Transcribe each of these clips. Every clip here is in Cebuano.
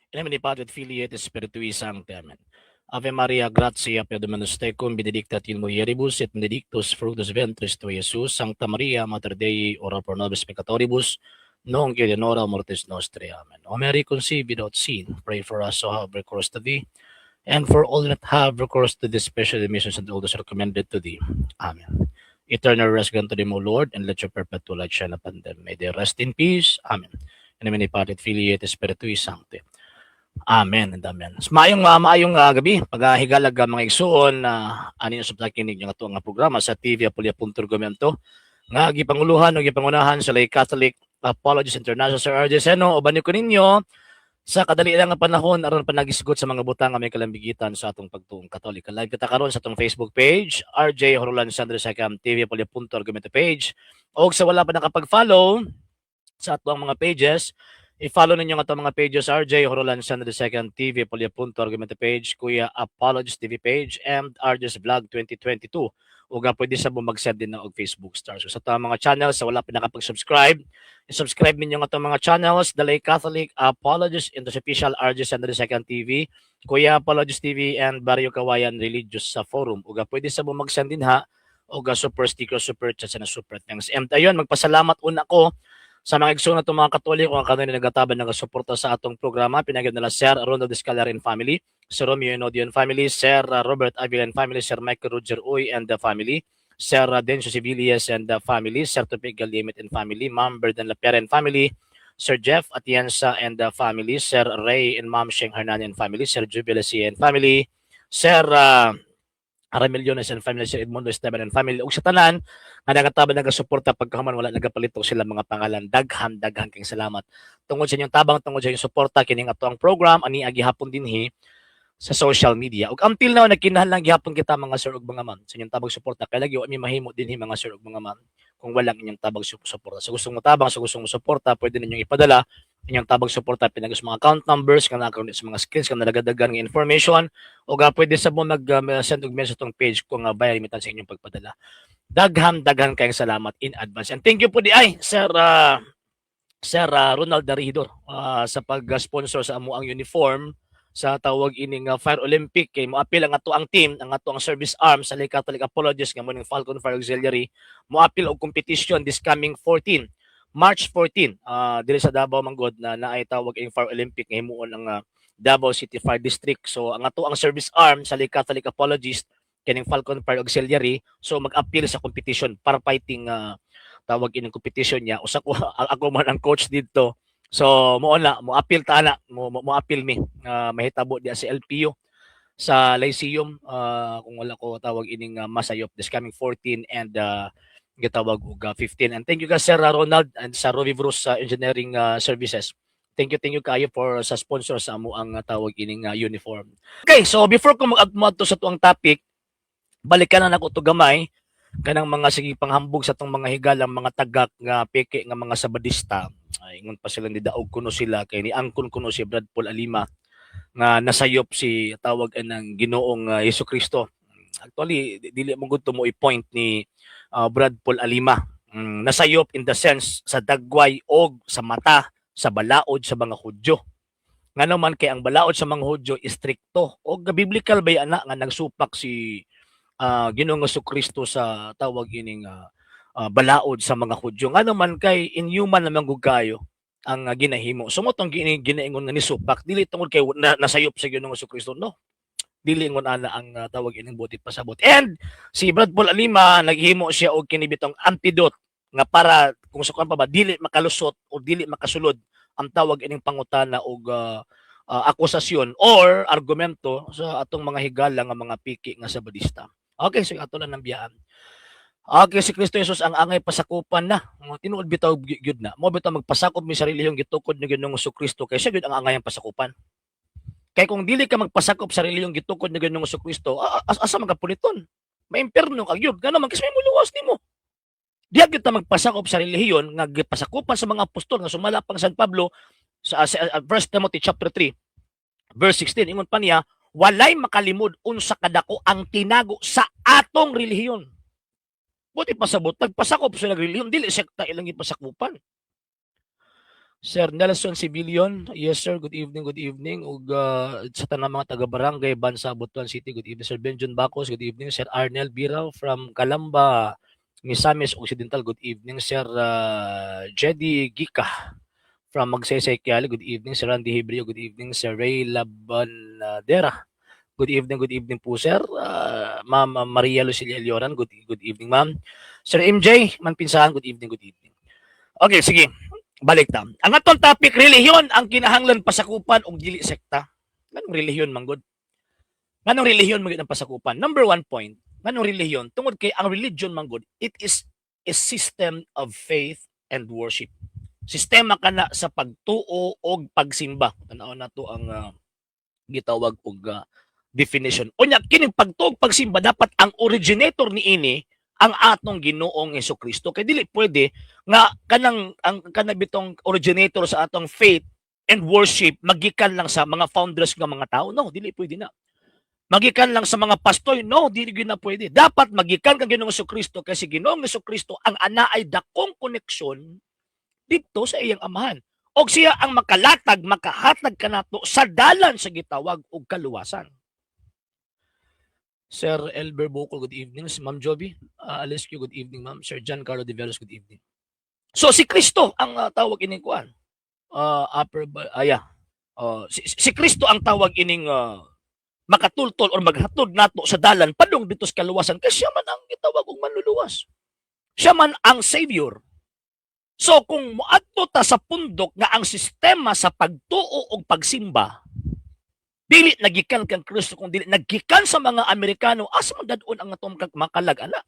In nomine Patris et Filii et Spiritui Sancti. Amen. Ave Maria, gratia plena Dominus tecum, benedicta tu in mulieribus et benedictus fructus ventris tui, Iesus. Sancta Maria, Mater Dei, ora pro nobis peccatoribus, nunc et in hora mortis nostrae. Amen. O Mary, conceived without sin, pray for us who have recourse to thee, and for all that have recourse to this special missions and all those recommended to thee. Amen. Eternal rest grant to them, O Lord, and let your perpetual light shine upon them. May they rest in peace. Amen. In nomine Patris et Filii et Spiritui Sancti. Amen and amen. So, maayong gabi, pagahigalag mga igsuon na ani sa pakinig nga ato nga programa sa TV Apulia Argumento nga gipanguluhan o gipangunahan sa Lay Catholic Apologists International, Sir RJ Seno. Uban ko ninyo sa kadali lang nga panahon aron panagisgot sa mga butang nga may kalambigitan sa atong pagtuong Katoliko. Live kita karon sa atong Facebook page, RJ Horolan Sandro Sakam TV Apulia Argumento page. Og sa wala pa nakapag-follow sa atong mga pages, i-follow ninyo ang atong mga pages: RJ Horolan Sandro II TV Apulia Argumento page, Kuya Apologist TV page, and RJ's Vlog 2022. Ug pwede sa mo mag-send din ng og Facebook stars. So, sa atong mga channels, sa wala pa nakapag-subscribe, i-subscribe ninyo ang atong mga channels, The Lay Catholic Apologist in the Official RJ Sandro II TV, Kuya Apologist TV, and Barrio Kawayan Religious sa Forum. Ug pwede sa mo mag-send din ha og super sticker, super chat, na super thanks. And ayun, magpasalamat una ko sa mga igsoon natong mga Katoliko ang kanila nagataban, nagasuporta sa atong programa. Pinagyan nila Sir Ronald Escalar and family, Sir Romeo Enodio and family, Sir Robert Avila and family, Sir Michael Roger Uy and the family, Sir Dencio Civillas and the family, Sir Tupig Galimit and family, Ma'am Berdan Lapera and family, Sir Jeff Atienza and the family, Sir Ray and Ma'am Sheng Hernan and family, Sir Jubilacia and family, Sir Aramillones and family, Sir Edmundo Esteban and family, ug sa tanan nga nagataban, nagasuporta pagkahuman wala nagapalitok sila mga pangalan. Daghan daghan kay salamat tungod sa inyong tabang, tungod sa inyong suporta kining ato ang program ani gihapon dinhi sa social media. Ug until now nagkinahanglan gihapon kita, mga sir ug mga ma'am, sa inyong tabang suporta kay lagi wa mi mahimo dinhi, mga sir ug mga ma'am, kung walang inyong tabang suporta. Sa gustong motabang, sa gustong suporta, pwede ninyong ipadala inyong tabang suporta pinag sa mga account numbers nga naa sa mga screens nga nalagadagan nga information o ga pwede sa mo mag send og message atong page kung via remittance sa inyong pagpadala. Daghan daghan kayong salamat in advance. And thank you po di ay Sir Ronald Darihidor sa pag-sponsor sa amo ang uniform sa tawag ining Fire Olympic kay moapil ang ato ang team, ang ato ang service arm sa Lay Catholic Apologists nga mo ning Falcon Fire Auxiliary, moapil og competition this coming 14 March 14 diri sa Davao manggod na naay tawag ining Fire Olympic nga himuon ang Davao City Fire District. So ang ato ang service arm sa Lay Catholic Apologist kining Falcon Fire Auxiliary, so mag-appeal sa competition para fighting tawag ining competition niya. Usa ko ako man ang coach didto. So mo na mo appeal ta na mo appeal mi mahitabo diya sa LPU sa Lyceum kung wala ko tawag ining masayop this coming 14 and gitawag og 15. And thank you ka, Sir Ronald, and sa Rovivrus Engineering Services. Thank you kayo for sa sponsor sa amo ang tawag ining uniform. Okay, so before ko mag-adto sa tuang topic, balikan na nako to gamay kanang mga sige panghambog sa tong mga higalang mga tagak nga peke nga mga Sabadista. Ay, ingon pa sila ni daog kuno sila kay ni angkon kuno si Brad Paul Alima nga nasayop si tawag ng Ginoong Hesus Kristo. Actually, dili mo gud mo i-point ni Brad Paul Alima. Nasayop in the sense sa dagway og sa mata sa balaod sa mga Hudyo. Ngano man kay ang balaod sa mga Hudyo istrikto og biblical bay ana nga nagsupak si Ginoong Kristo sa tawag ining balaod sa mga Hudyo. Ngano man kay inhuman naman gud kayo ang ginahimo. So mo tong ginaingon nga ni supak dili tungod kay nasayop sa Ginoong Kristo, no. Dili ingon ana ang tawag ining buot pasabot. And si Brad Paul Alima naghimo siya og kini bitong antidote nga para kung sa kuan pa ba dili makalusot o dili makasulod ang tawag ining pangutana og akusasyon or argumento sa atong mga higala nga mga piki nga Sabadista. Okay, so ato lang ng biyaan. Okay, si Kristo Jesus ang angay pasakupan na. Mga tinuod bitaw gyud na. Mo bitaw magpasakop mi sa relihiyong gitukod ni Ginoong Kristo kay siya gyud ang angayang pasakupan. Kay kung dili ka magpasakop sa relihiyong gitukod ni Ginoong Kristo, asa man ka puniton? Maimpierno ka gyud. Ngano man kasi may muluwas nimo. Diya gyud ta magpasakop sa relihiyon nga gipasakupan sa mga apostol nga sumala pang San Pablo sa 1 Timothy chapter 3 verse 16. Ingon pa niya, walay makalimod unsa kadako ang tinago sa atong relihiyon. Buti pasabot, nagpasakop sa relihiyon, dili sekta ilang gipasakupan. Sir Nelson Sibilion, yes sir, good evening, good evening. Ug sa tanang mga taga Barangay Bansa, Butuan City, good evening. Sir Benjon Bacos, good evening. Sir Arnel Biraw from Calamba, Misamis Occidental, good evening. Sir Jedi Gika from Magsaysay, Kiali, good evening. Sir Randy Hibrio, good evening. Sir Ray Labanadera, good evening po, sir. Ma'am Maria Lucilia Elioran, good evening, ma'am. Sir MJ Manpinsahan, good evening, good evening. Okay, sige. Balik ta. Ang atong topic, relihiyon ang kinahanglan pasakupan og dili sekta. Nganong relihiyon manggod? Nganong relihiyon man gyud ang pasakupan? Number one point, nganong relihiyon? Tungod kay ang religion manggod, it is a system of faith and worship. Sistema kana sa pagtuo og pagsimba. Tan-aw nato ang gitawag og definition. Unya kining pagtuo og pagsimba, dapat ang originator niini ang atong Ginoong Kristo. Kay dili pwede nga kanang ang kanabitong originator sa atong faith and worship magikan lang sa mga founders nga mga tao. No, dili pwede na. Magikan lang sa mga pastor. No, dili gyud na pwede. Dapat magikan kang Ginoong Kristo kasi Ginoong Kristo ang anaay dakong koneksyon didto sa iyang Amahan. Og siya ang makalatag, makahatag kanato sa dalan sa gitawag og kaluwasan. Sir Elber Bocol, good evening. Si Ma'am Joby, Alesquio, good evening, ma'am. Sir John Carlo de Velos, good evening. So si Kristo ang tawag ining kuan. Upper yeah. Si Kristo ang tawag ining makatultol or maghatod nato sa dalan padung didto sa kaluwasan kasi siya man ang gitawag og manluluwas. Siya man ang Savior. So kung moadto ta sa pundok nga ang sistema sa pagtuo og pagsimba dili nagikan kang Kristo kung dili nagikan sa mga Amerikano, asa man dad-on ang atong makalag ana?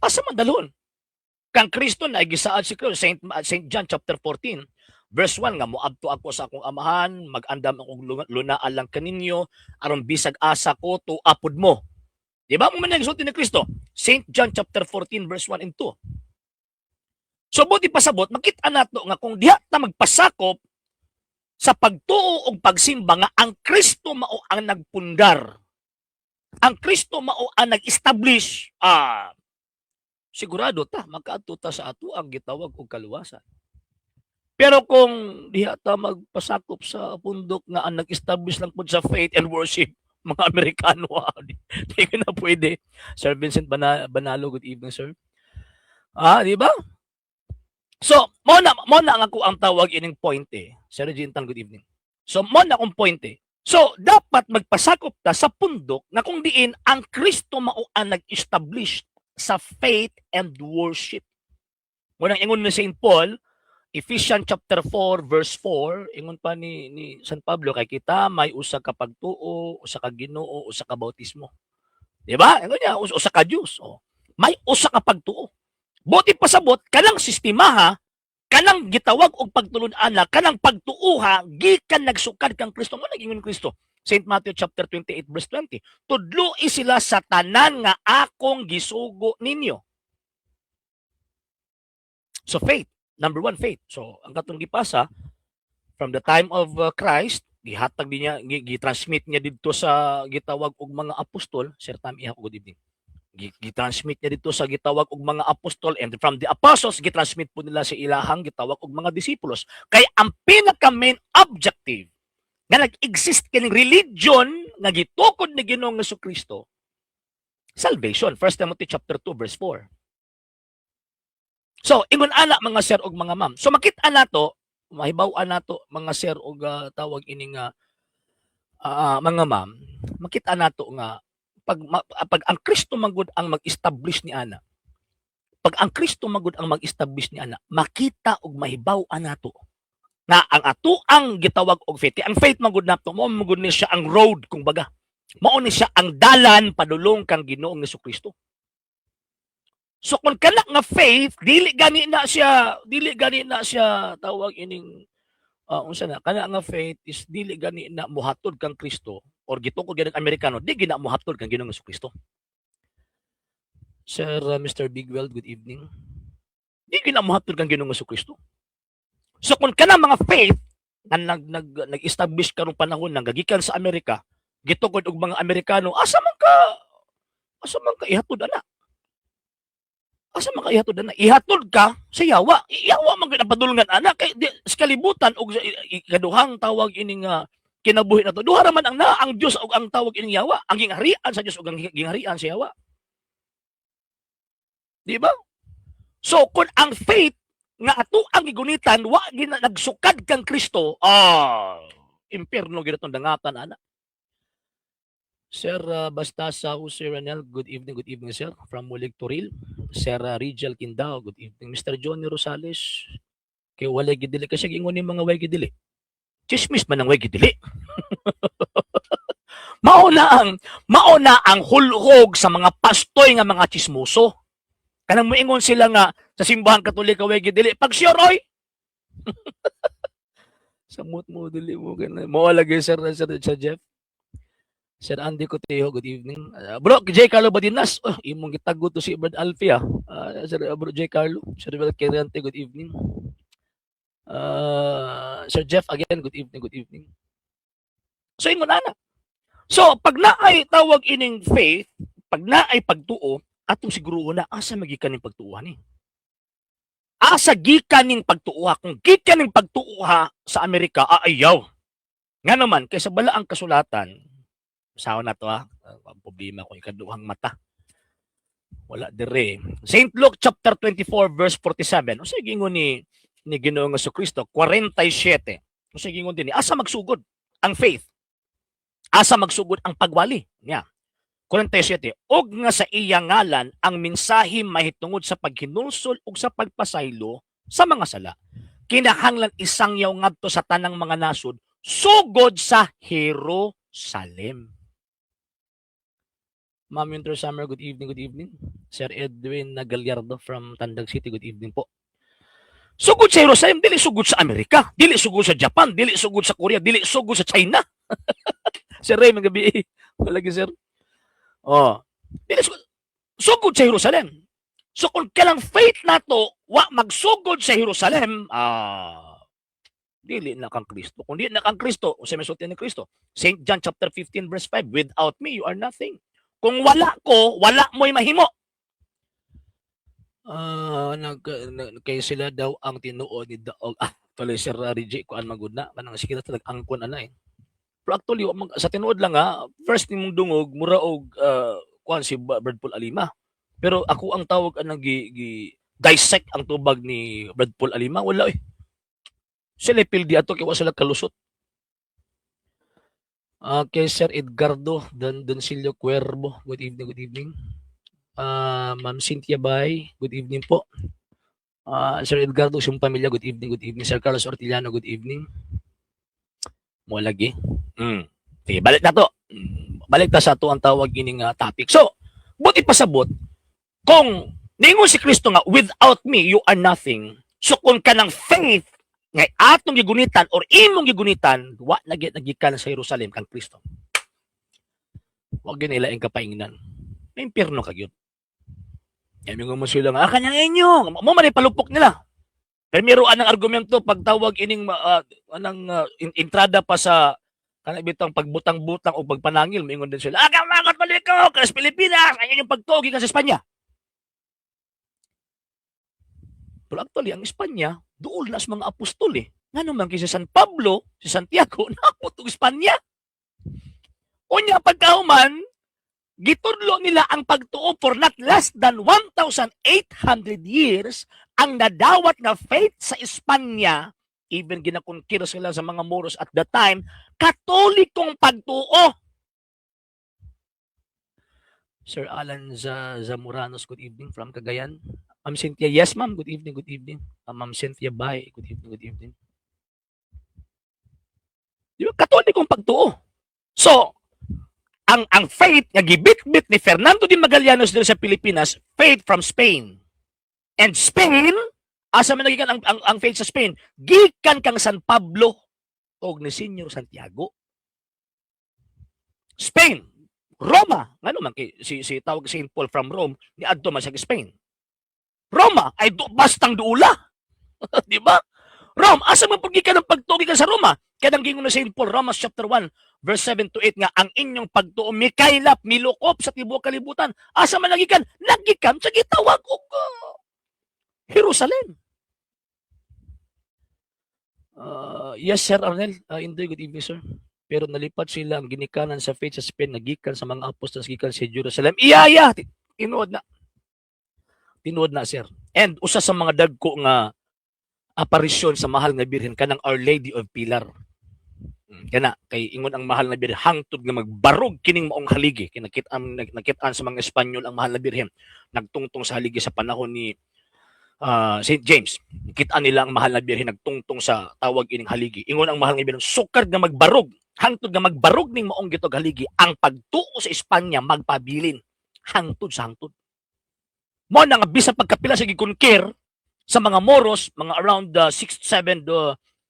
Asa man dalhon? Kang Kristo na gisaad si Kristo, Saint John chapter 14 verse 1 nga moadto ako sa akong Amahan, mag-andam akong lunaan lang kaninyo aron bisag asa ko tua pod mo. Di ba mo man nagsulti ni Kristo? Saint John chapter 14 verse 1 and 2. So buti pasabot, makita nato nga kung diha ta magpasakop sa pagtuo og pagsimba nga ang Kristo mao ang nagpundar. Ang Kristo mao ang nag-establish, sigurado ta makaadto ta sa ato ang gitawag og kaluwasan. Pero kung diha ta magpasakop sa pundok nga ang nag-establish lang pud sa faith and worship mga Amerikano, di ka na pwede. Sir Vincent Banalo, good evening, sir. Di ba? So, mo na ang ako ang tawag ining point eh. Sir Regine Tan, good evening. So, mo na akong point eh. So, dapat magpasakop ta sa pundok na kung diin ang Kristo mao ang nag-establish sa faith and worship. Munang ingon ni Saint Paul, Ephesians chapter 4 verse 4, ingon pa ni San Pablo kay kita may usa ka pagtuo, usa ka Ginoo, usa ka bautismo. Di ba? Ingon niya, usa ka Dios. Oh. May usa ka pagtuo. Buti pasabot kanang sistema ha, kanang gitawag og pagtulun-an, kanang pagtuoha gikan nagsukad kang Kristo. Mo nag-ingon Kristo. St. Matthew chapter 28 verse 20. Tudloi sila sa tanan nga akong gisugo ninyo. So faith, number one, faith. So ang katong gipasa from the time of Christ, gihatag din niya, gi-transmit niya didto sa gitawag og mga apostol. Sir Tam Iha, good evening. Gi-transmit niya didto sa gitawag og mga apostol and from the apostles gi-transmit po nila sa ilahang gitawag og mga disipulos. Kay ang pinaka main objective nga nag-exist kining religion nga gitukod ni Ginoong Kristo, salvation. 1 Timothy chapter 2 verse 4. So, ingon ana, mga sir og mga ma'am. So makita nato, mahibaw-an nato, mga sir og tawag ining mga ma'am, makita nato nga pag ang Kristo manggod ang mag-establish ni ana. Pag ang Kristo manggod ang mag-establish ni ana, makita og mahibaw-an nato nga ang ato ang gitawag og faith. Ang faith manggod nato mo manggod ni siya ang road kung baga. Mao ni siya ang dalan padulong kang Ginoong Kristo. So kung kana nga faith dili gani na siya tawag ining unsa na kana nga faith is dili gani na mohatod kang Kristo or gitukod gani ang Amerikano, di gina mohatod kang Ginoong Kristo. Sir Mr. Bigweld, good evening. Di gina mohatod kang Ginoong Kristo. So kung kana mga faith nga nag nag nag-establish karong panahon nang gagikan sa Amerika, gitukod og mga Amerikano, asa man ka ihatod ana? Asa man ka ihatod na? Ihatod ka sa yawa. Yawa man gyud ang padulngan ana kay di, sa kalibutan og sa ikaduhang tawag ining kinabuhi na to. Duha ra man ang na ang Dios ug ang tawag ining yawa, ang gingharian sa Dios ug ang gingharian sa yawa. Di ba? So kung ang faith nga ato ang gigunitan wa gina nagsukad kang Kristo, impierno gyud atong dangatan ana. Sir Bastasa Jose Ranel, good evening, sir, from Mulig Toril. Sir Rigel Kindao, good evening. Mr. Johnny Rosales, kay walay gidili kasi ingon ni mga way gidili. Chismis man ang way gidili. Mao na ang hulhog sa mga pastoy nga mga chismoso. Kanang moingon sila nga sa Simbahan Katolika way gidili. Pag sure oy. Samot mo dili mo ganun. Mo lagi, sir, sir, sir Jeff. Sir Andy Cotejo, good evening. Bro, J. Carlo Badinas, oh, imong gitago to si Brad Alfie ah. Sir Bro J. Carlo, Sir Bel Querente, good evening. Sir Jeff again, good evening, good evening. So ingon ana. So pag naay tawag ining faith, pag naay pagtuo, atong siguro na asa magikan ning pagtuohan ni. Asa gikan ning pagtuoha? Kung gikan ning pagtuoha sa Amerika, ayaw. Nga naman, kaysa balaang kasulatan, usawa na to ha, ang problema ko ikaduhang mata. Wala dire. St. Luke chapter 24 verse 47. Unsa gingon ni Ginoong Kristo? 47. Unsa gingon dinhi? Asa magsugod ang faith? Asa magsugod ang pagwali? Nya. 47. Og nga sa iya ngalan ang mensahe mahitungod sa paghinulsol ug sa pagpasaylo sa mga sala. Kinahanglan isangyaw ngadto sa tanang mga nasod sugod sa Jerusalem. Ma'am Winter Summer, good evening, good evening. Sir Edwin Gallardo from Tandag City, good evening po. Sugod sa Jerusalem, dili sugod sa Amerika, dili sugod sa Japan, dili sugod sa Korea, dili sugod sa China. Sir Ray, mga gabi. Wala, sir. Oh, dili sugod, sugod sa Jerusalem. So kung kailang faith nato wa magsugod sa Jerusalem, dili na kang Kristo. Kung dili na kang Kristo, unsa may sulti ni Kristo? St. John chapter 15 verse 5, "Without me you are nothing." Kung wala ko, wala mo'y mahimo. Nag, na, kay sila daw ang tinuod ni Daog. Tuloy Sir Reggie, kuan magud na kanang sige na angkon ana eh. Pero actually sa tinuod lang ha, first nimong dungog mura og kuan si Brad Paul Alima. Pero ako ang tawag anang gi dissect ang tubag ni Brad Paul Alima, wala eh. Sila pildi ato kay wa sila kalusot. Okay, Sir Edgardo Don Doncillo Cuervo. Good evening, good evening. Ma'am Cynthia Bay, good evening po. Sir Edgardo, siyang pamilya, good evening, good evening. Sir Carlos Ortillano, good evening. Mo lagi. Sige, balik na to. Balik ta sa ato ang tawag ining topic. So, buti pasabot, kung ningon si Kristo nga, "Without me, you are nothing." So, kung kanang faith nga atong gigunitan or imong gigunitan, wa na gyud nagikan sa Jerusalem kang Kristo. Wa gyud nila ang kapaingnan. May impyerno ka gyud. Kaya mo sila nga, kanyang inyo. Mo man palupok nila. Pero meron ang argumento pagtawag ining anang entrada pa sa kanang bitang pagbutang-butang o pagpanangil, moingon din sila, mga Katoliko, sa Pilipinas, ang inyong pagtuo gikan sa Espanya. Pero actually, ang Espanya, duol na sa mga apostol eh. Ngano man kay si San Pablo, si Santiago, naabot og Espanya. Unya pagkahuman, gitudlo nila ang pagtuo for not less than 1,800 years ang nadawat nga faith sa Espanya, even ginakonkiro sila sa mga Moros at the time, Katolikong pagtuo. Sir Alan Zamoranos, good evening from Cagayan. Ma'am Cynthia, yes ma'am, good evening, good evening. Ma'am Cynthia Bay, good evening, good evening. Di ba? Katolikong pagtuo. So, ang faith nga gibitbit ni Fernando de Magallanes dito sa Pilipinas, faith from Spain. And Spain, asa man nagikan ang faith sa Spain? Gikan kang San Pablo og ni Senyor Santiago. Spain, Roma, ngano man kay si tawag Saint Paul from Rome, niadto man siya Spain. Roma ay bastang duula. Di ba? Rome, asa man pud gikan ang pagtuo gikan sa Roma? Kanang gingon ni St. Paul, Romans chapter 1, verse 7 to 8 nga ang inyong pagtuo mikaylap, milukop sa tibuok kalibutan. Asa man nagikan? Nagikan sa gitawag og Jerusalem. Yes, Sir Arnel. Indoy, good evening, sir. Pero nalipat sila ang ginikanan sa faith sa Spain, nagikan sa mga apostles, gikan sa Jerusalem. Iya. Tinuod na. Tinuod na, sir. And usa sa mga dagko nga aparisyon sa Mahal nga Birhen kanang Our Lady of Pilar. Kana kay ingon ang Mahal na Birhen, hangtod nga magbarog kining maong haligi. Kay nakit-an sa mga Espanyol ang Mahal na Birhen nagtungtong sa haligi sa panahon ni St. James. Nakit-an nila ang Mahal na Birhen nagtungtong sa tawag ining haligi. Ingon ang Mahal nga Birhen, sukad nga magbarog, hangtod nga magbarog ning maong gitawag haligi, ang pagtuo sa Espanya magpabilin hangtod sa hangtod. Mo na nga bisan pagkapila sa gi-conquer sa mga Moros, mga around the 6th, 7th,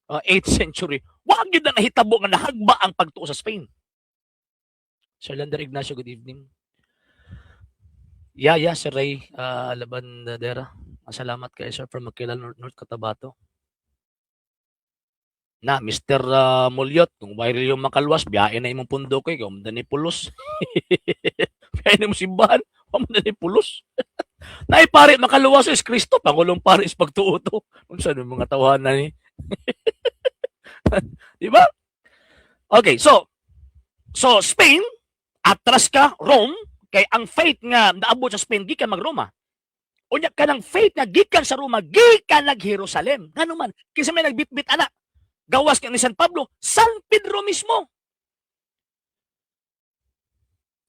8th century, wa gyud na nahitabo nga nahagba ang pagtuo sa Spain. Sir Lander Ignacio, good evening. Yeah, Sir Ray Labandera. Salamat kay sir from Makilal, North Cotabato. Na, Mr. Mulyot, kung viral yung makalwas, biyahe na imong pundo kay, kung ni pulos. Biyahe na imong simbahan, wa man ni pulos. Naay pare makaluwas is Kristo, pangulong pare is pagtuo to. Unsa ni mga tawanan ni? Di ba? Okay, so Spain, atras ka Rome, kay ang faith nga naabot sa Spain gikan mag Roma. Unya kanang faith nga gikan sa Roma, gikan nag Jerusalem. Ngano man kinsa may nagbitbit ana? Gawas kang ni San Pablo, San Pedro mismo.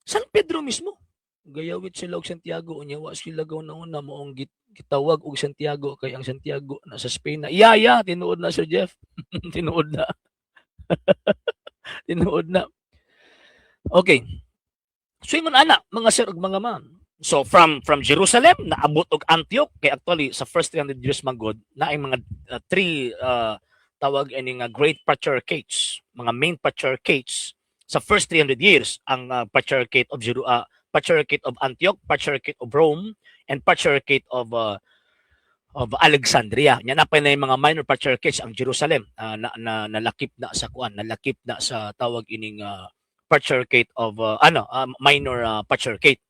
San Pedro mismo. Gayawit sila og Santiago, unya wa sila gaw nauna moong gitawag og Santiago kay ang Santiago nasa Spain na. Yeah, tinuod na, Sir Jeff. Tinuod na. Tinuod na. Okay. So ingon ana, mga sir ug mga ma'am. So from Jerusalem naabot og Antioch, kay actually sa first 300 years man gud na ang mga three tawag ini nga great patriarchates, mga main patriarchates sa first 300 years, ang Patriarchate of Antioch, Patriarchate of Rome, and Patriarchate of Alexandria. Nya na pa na yung mga minor patriarchates, ang Jerusalem na nalakip na sa kuan, nalakip na sa tawag ining Patriarchate of ano, minor patriarchate.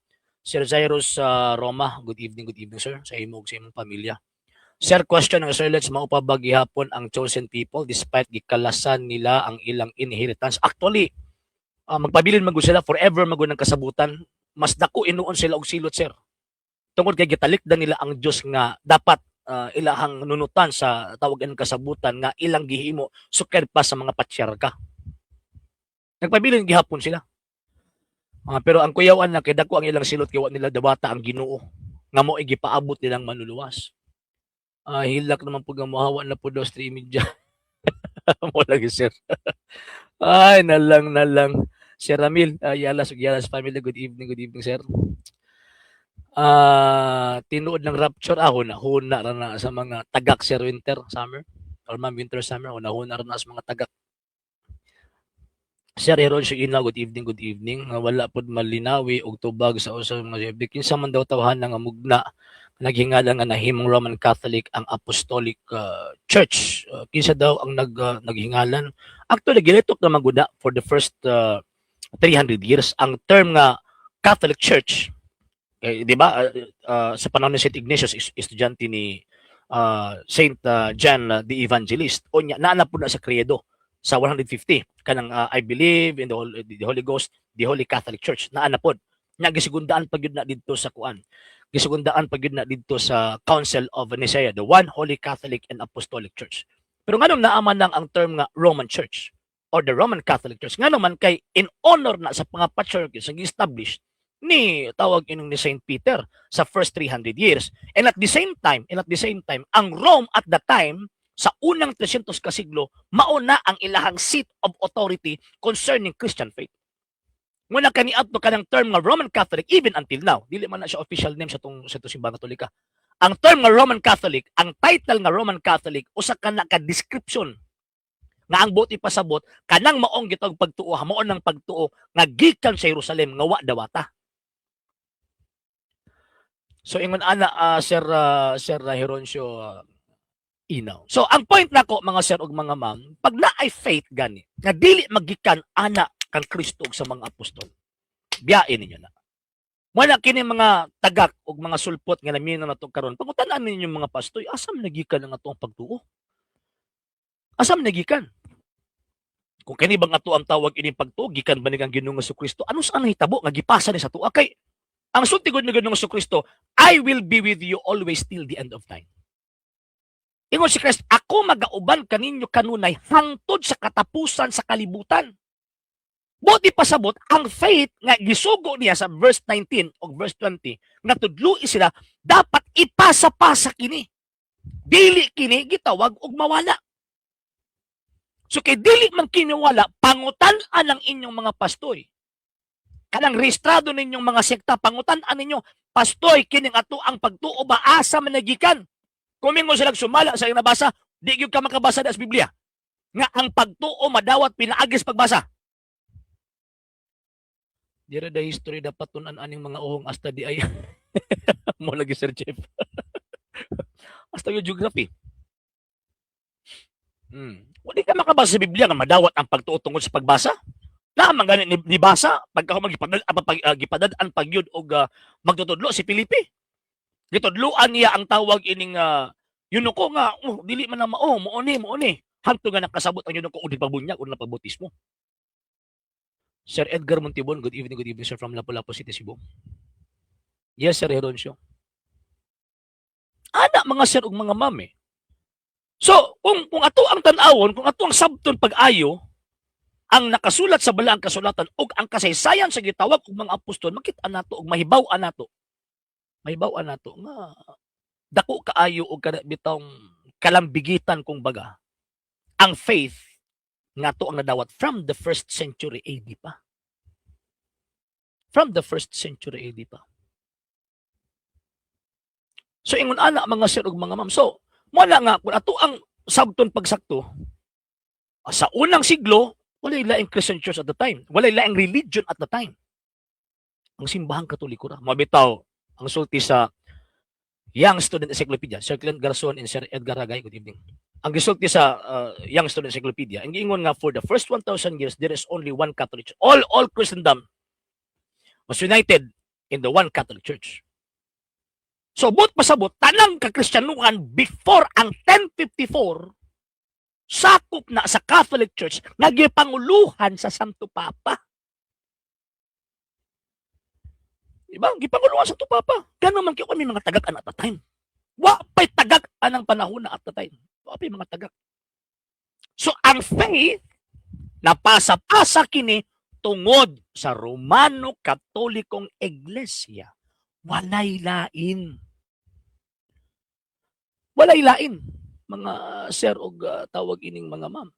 Sir Jairus Roma, good evening, sir, sa imo ug sa imong pamilya. Sir, question ng Israelites, mao pa ba gihapon ang chosen people despite gikalasan nila ang ilang inheritance? Actually, magpabilin man gud sila forever man gud ng kasabutan. Mas dako inuon sila og silot, sir. Tungod kay gitalikdan nila ang Dios nga dapat ilahang nunutan sa tawag ng kasabutan nga ilang gihimo sukad pa sa mga patriarka. Nagpabilin gihapon sila. Pero ang kuyawan na kay dako ang ilang silot kay wa nila dawata ang Ginoo nga mo gipaabot nilang manluluwas. Hilak naman pud nga mohawa na pud daw streaming dyan. Mo lagi, sir. Ay, nalang nalang. Sir Ramil, Yalas ug Yalas family, good evening, sir. Tinuod ng rapture, huna, huna ra na sa mga tagak, sir Winter, Summer, or Ma'am Winter Summer, huna, huna ra na sa mga tagak. Sir Heron Ina, good evening, good evening. Nga wala pod malinawi og tubag sa usa mga subject. Kinsa man daw tawhan nga mugna naghingala nga nahimong Roman Catholic ang Apostolic Church? Kinsa daw ang naghingalan? Actually, gilitok na maguda for the first 300 years ang term nga Catholic Church. Eh, di ba sa panahon ni Saint Ignatius, estudyante ni Saint John the Evangelist. Unya naa na po na sa credo sa 150 kanang "I believe in the Holy Ghost, the Holy Catholic Church." Naa na pod. Nya gisegundaan pa gyud na didto sa kuan. Gisegundaan pa gyud na didto sa Council of Nicaea, the one Holy Catholic and Apostolic Church. Pero nganong naa man lang ang term nga Roman Church or the Roman Catholic Church? Ngano man kay in honor na sa mga patriarchs nga gi-establish ni tawag inong ni Saint Peter sa first 300 years. And at the same time, ang Rome at the time sa unang 300 ka siglo, mauna ang ilahang seat of authority concerning Christian faith. Muna kaniadto kanang term nga Roman Catholic, even until now, dili man na siya official name sa tong Simbahan Katolika. Ang term nga Roman Catholic, ang title nga Roman Catholic, usa ka na ka description nga ang buot ipasabot kanang maong gitawag pagtuo, mao nang pagtuo nga gikan sa Jerusalem nga wa dawata. So ingon ana, Sir Heroncio. Inaw. So, ang point nako, mga sir ug mga ma'am, pag naay faith gani, nga dili magikan ana kang Kristo ug sa mga apostol, biyain ninyo na. Wala kini mga tagak ug mga sulpot nga naminaw nato karon. Pangutan-an ninyo mga pastoy, asa man nagikan ang atong pagtuo? Asa man nagikan? Kung kini bang ato ang tawag ini pagtuo, gikan ba ni kang Ginoong Kristo? Ano sa nahitabo nga gipasa ni sa tuwa? Kay ang sulti gud ni Ginoong Kristo, "I will be with you always till the end of time." Ingon si Christ, "Ako magauban kaninyo kanunay hangtod sa katapusan sa kalibutan." Buot pasabot, ang faith nga gisugo niya sa verse 19 o verse 20 nga tudloi sila, dapat ipasa-pasa kini. Dili kini gitawag og mawala. So kay dili man kini wala, pangutan-an ang inyong mga pastoy. Kanang rehistrado ninyong mga sekta, pangutan-an ninyo, "Pastoy, kining ato ang pagtuo ba, asa man nagikan?" Kung mingon sila sumala sa iyong nabasa, di gyud ka makabasa sa Biblia. Nga ang pagtuo madawat pinaagis pagbasa. Dira the history dapat tun-an aning mga uhong hasta di ay mo lagi, Sir Jeff. Hasta yung geography. Wala ka makabasa sa Biblia nga madawat ang pagtuo tungod sa pagbasa. Na man gani ni basa pagka magipadad pag, gipadad-an pagyud og magtutudlo si Felipe. Gitudloan niya ang tawag ining eunuko nga, oh, dili man na mao, mao ni, mao ni. Hangtod nga nakasabot ang eunuko og gipabunyag og napabautismo. Sir Edgar Montibon, good evening, sir, from Lapu-Lapu City, Cebu. Yes, Sir Heroncio. Ana mga sir ug mga ma'am eh. So, kung ato ang tan-awon, kung ato ang sabton pag-ayo, ang nakasulat sa balaang kasulatan ug ang kasaysayan sa gitawag og mga apostol, makita nato ug mahibaw-an nato. Mahibaw-an nato nga dako kaayo og kana bitawng kalambigitan kung baga ang faith nga to ang nadawat from the first century AD pa. From the first century AD pa. So ingon ana, mga sir ug mga ma'am. So wala nga kung ato ang sabton pagsakto sa unang siglo, walay laing Christian church at the time. Walay laing religion at the time. Ang Simbahang Katoliko ra. Mabitaw ang sulti sa Young Student Encyclopedia, Sir Clint Garson and Sir Edgar Ragay, good evening. Ang gisulti sa Young Student Encyclopedia, ang giingon nga for the first 1,000 years, there is only one Catholic Church. All Christendom was united in the one Catholic Church. So, buot pasabot, tanang kakristyanuhan before ang 1054, sakop na sa Catholic Church nga gipanguluhan sa Santo Papa. Diba? Gipanguluhan sa Santo Papa. Ganun man kayo kami mga tagak at the time. Wa pa'y tagak anang panahon na at the time. Wa pa'y mga tagak. So, ang faith, napasa-pasa kini tungod sa Romano Katolikong Iglesia. Walay lain. Walay lain. Mga sir og tawag ining mga ma'am.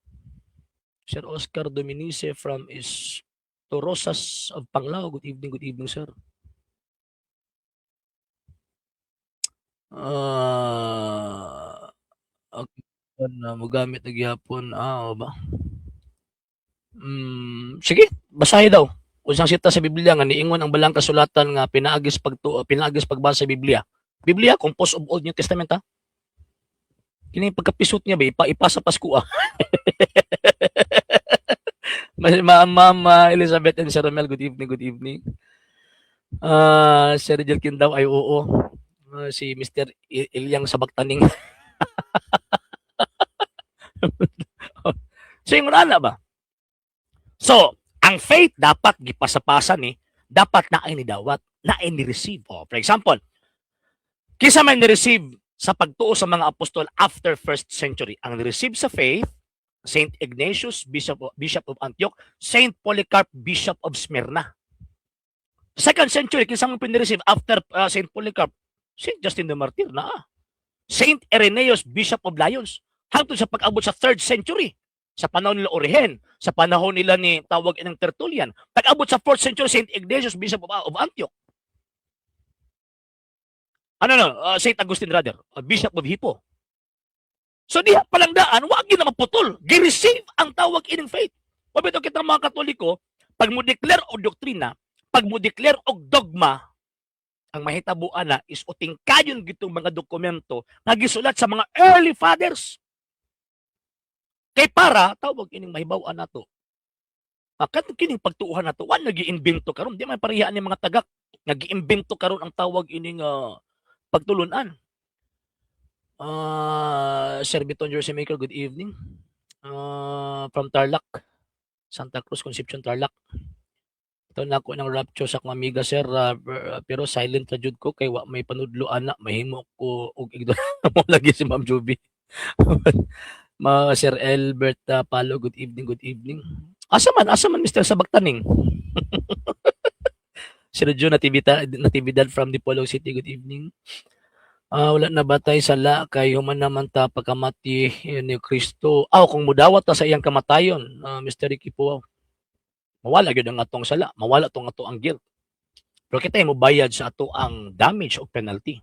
Sir Oscar Dominice from is Torosas of Panglao. Good evening, sir. Okay, na mogamit na gihapon o ba? Sige, basahin daw. Unsang sita sa Biblia nga niingon ang balang kasulatan nga pinaagis pagtuo, pinaagis pagbasa sa Biblia? Biblia composed of Old New Testament ha. Kini pagkapisot niya ba ipasa Pasko ah. Ma'am Elizabeth and Sir Romel, good evening, good evening. Sir Jelkin daw ay oo. Si Mr. Ilyang Sabaktaning. So ingon ana ba? So, ang faith dapat gipasapasa ni, dapat na ay nidawat, na ay ni-receive. Oh, for example, kinsa man ni-receive sa pagtuo sa mga apostol after first century? Ang ni-receive sa faith, Saint Ignatius, Bishop of Antioch, Saint Polycarp, Bishop of Smyrna. Second century, kinsa man pin-receive after Saint Polycarp? Saint Justin the Martyr na. Saint Irenaeus, Bishop of Lyons. Hangtod sa pag-abot sa third century, sa panahon nila Origen, sa panahon nila ni tawag inang Tertullian. Pag-abot sa fourth century, Saint Ignatius, Bishop of Antioch. Ano no, Saint Augustine rather, Bishop of Hippo. So diha palang daan, wag gyud na maputol. Gi-receive ang tawag ining faith. Mabito kita mga Katoliko, pag mo declare og doktrina, pag mo declare og dogma, Ang mahitabo ana is utingkayon gitong mga dokumento nga gisulat sa mga early fathers. Kay para tawag ining mahibaw-an nato. Akat kining pagtuuhan nato, wa nagi-imbento karon, di man pareha ni mga tagak. Nagi-imbento karon ang tawag ining pagtulunan. Sir Biton Jersey Maker, good evening. From Tarlac, Santa Cruz, Concepcion, Tarlac. Ito na ako ng rapture sa akong amiga, sir, pero silent ra jud ko kay wa may panudlo ana, mahimo ko og igdo mo lagi si Ma'am Juby. Ma Sir Albert Palo, good evening, good evening. Asa man Mr. Sabaktaning? Sir Joe Nativita, Natividad from Dipolog City, good evening. Wala na ba tay sala kay human naman ta pagkamati ni Kristo? Aw, kung mudawat ta sa iyang kamatayon, Mr. Ricky Puaw. Mawala gyud ang atong sala, mawala tong ato ang guilt. Pero kita mo bayad sa ato ang damage o penalty.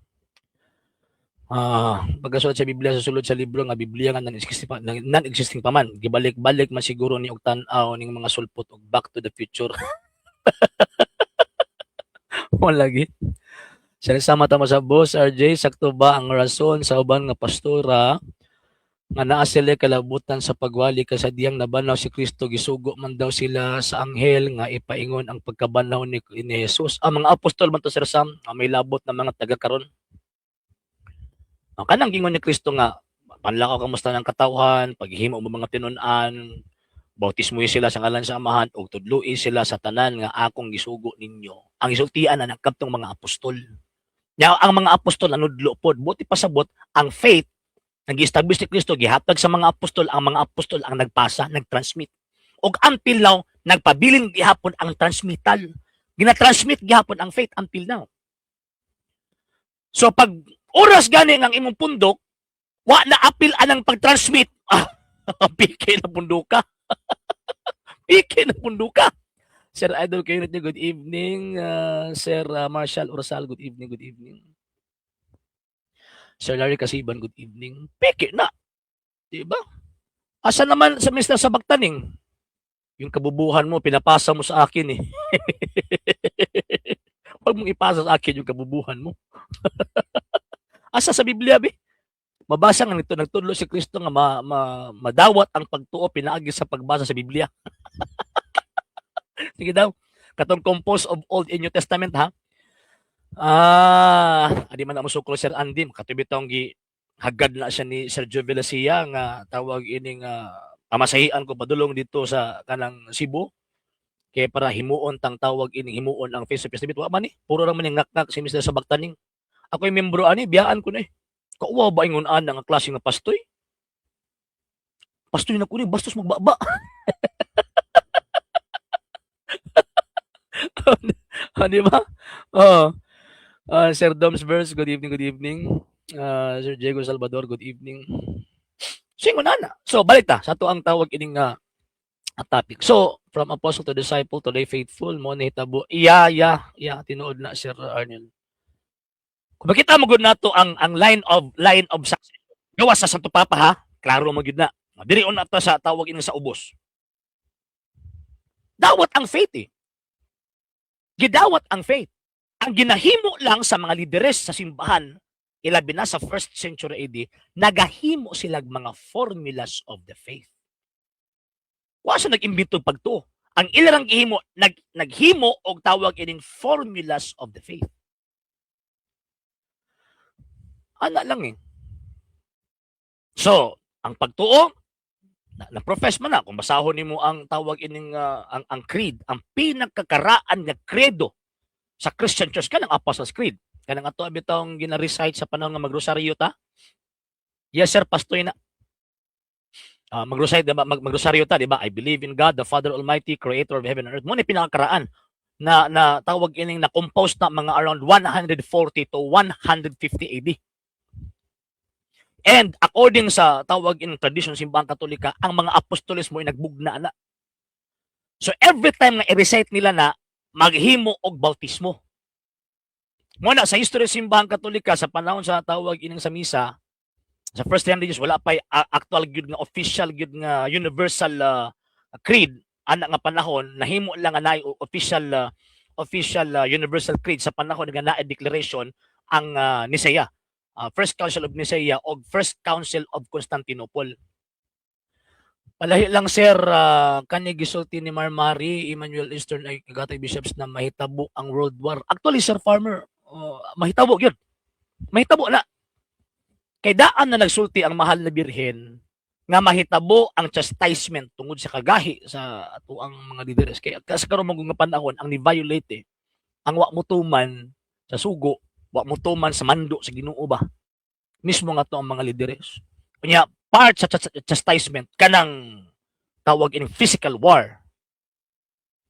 Pagkasulat sa Biblia sa sulod sa libro nga Biblia nga non-existing pa man, gibalik-balik man siguro ni og tan-aw ning mga sulpot og Back to the Future. Wala lagi. Sir, sama ta mo sa boss RJ, sakto ba ang rason sa uban nga pastora nga naa sila kalabutan sa pagwali ka sa diyang nabanaw si Kristo, gisugo man daw sila sa anghel nga ipaingon ang pagkabanaw ni Jesus? Ang mga apostol man to, Sir Sam, nga may labot na mga taga karon. Ang kanang gingon ni Kristo nga panlakaw kamusta ng katawhan, paghimo mo mga tinun-an, bautismo sila sa ngalan sa Amahan ug tudloi sila sa tanan nga akong gisugo ninyo. Ang gisultian na nagkabtong mga apostol. Nya ang mga apostol nanudlo pod, buti pasabot ang faith nag-establish ni Kristo, gihatag sa mga apostol, ang mga apostol ang nagpasa, nagtransmit. Og until now, nagpabilin gihapon ang transmittal. Gina-transmit gihapon ang faith until now. So pag oras gani ang imong pundok, wa na apil anang pag-transmit. Ah, piki na punduka. Piki na punduka. Sir Idol kayo, good evening. Sir Marshall Ursal, good evening, good evening. Sir Larry Kasiban, good evening. Peke na. Di ba? Asa naman sa Mr. Sabaktaning? Yung kabubuhan mo, pinapasa mo sa akin eh. Huwag mong ipasa sa akin yung kabubuhan mo. Asa sa Biblia, be? Mabasa nga nito, nagtudlo si Kristo nga madawat ang pagtuo pinaagi sa pagbasa sa Biblia. Sige daw. Katong composed of Old and New Testament, ha? Adi man na musukol, Sir Andy, katubit tong gi hagad na siya ni Sir Joe Velacia nga tawag ining pamasahian ko padulong dito sa kanang Cebu kay para himuon tang tawag ining himuon ang face to face. Wa man ni, puro ra man ni ngak-ngak si Mr. Sabaktaning. Ako'y membro ani, biyaan ko na eh. Kauwa ba ingon ana nga klase nga pastoy? Pastoy na ko ni, bastos magbaba. Ah, di ba? Oh. Sir Doms Verse, good evening, good evening. Sir Diego Salvador, good evening. So, ingon ana. So, balik ta sa ato ang tawag ining topic. So, from apostle to disciple to lay faithful, mo nahitabo. Yeah, tinuod na, Sir Arnel. Kung makita mo gud nato ang line of succession. Gawas sa Santo Papa ha, klaro mo gyud na. Diri on nato sa tawag ining sa ubos. Dawat ang faith eh. Gidawat ang faith. Ang ginahimo lang sa mga lideres sa simbahan, ilabi na sa first century AD, nagahimo sila mga formulas of the faith. Wa sa nag-imbento pagtuo. Ang ilang gihimo, naghimo og tawag ining formulas of the faith. Ana lang eh. So, ang pagtuo, na-profess man na, kung basahon nimo ang tawag ining ang creed, ang pinakakaraan nga credo sa Christian Church kanang Apostles' Creed. Kanang ato bitong gina-recite sa panahon nga magrosaryo ta. Yes sir, pastoy na. Mag-recite, diba? Magrosaryo ta, di ba? I believe in God, the Father Almighty, creator of heaven and earth. Mo ni pinakakaraan na tawag ining na compose na mga around 140 to 150 AD. And according sa tawag in tradition Simbahang Katolika, ang mga apostoles mo ay nagbugna na. So every time nga i-recite nila na, maghimo og bautismo. Mo na sa history sa Simbahang Katolika sa panahon sa tawag ining sa misa sa first 300 years, wala pa actual gyud nga official gyud nga universal creed ana nga panahon, nahimo lang nga naay official Official Universal Creed sa panahon nga naa declaration ang Nicaea. First Council of Nicaea o First Council of Constantinople. Palahi lang, sir, kani gisulti ni Marmari Emmanuel Eastern ay Catholic Bishops na mahitabo ang World War. Actually, Sir Farmer, mahitabo gyud. Mahitabo na. Kay daan na nagsulti ang mahal na Birhen nga mahitabo ang chastisement tungod sa kagahi sa atoang mga leaders. Kay sa karon nga panahon ang ni-violate eh, ang wa mo tuman sa sugo, wa mo tuman sa mando sa Ginoo ba. Mismo nga to ang mga leaders. Unya part sa chastisement kanang tawag ining physical war.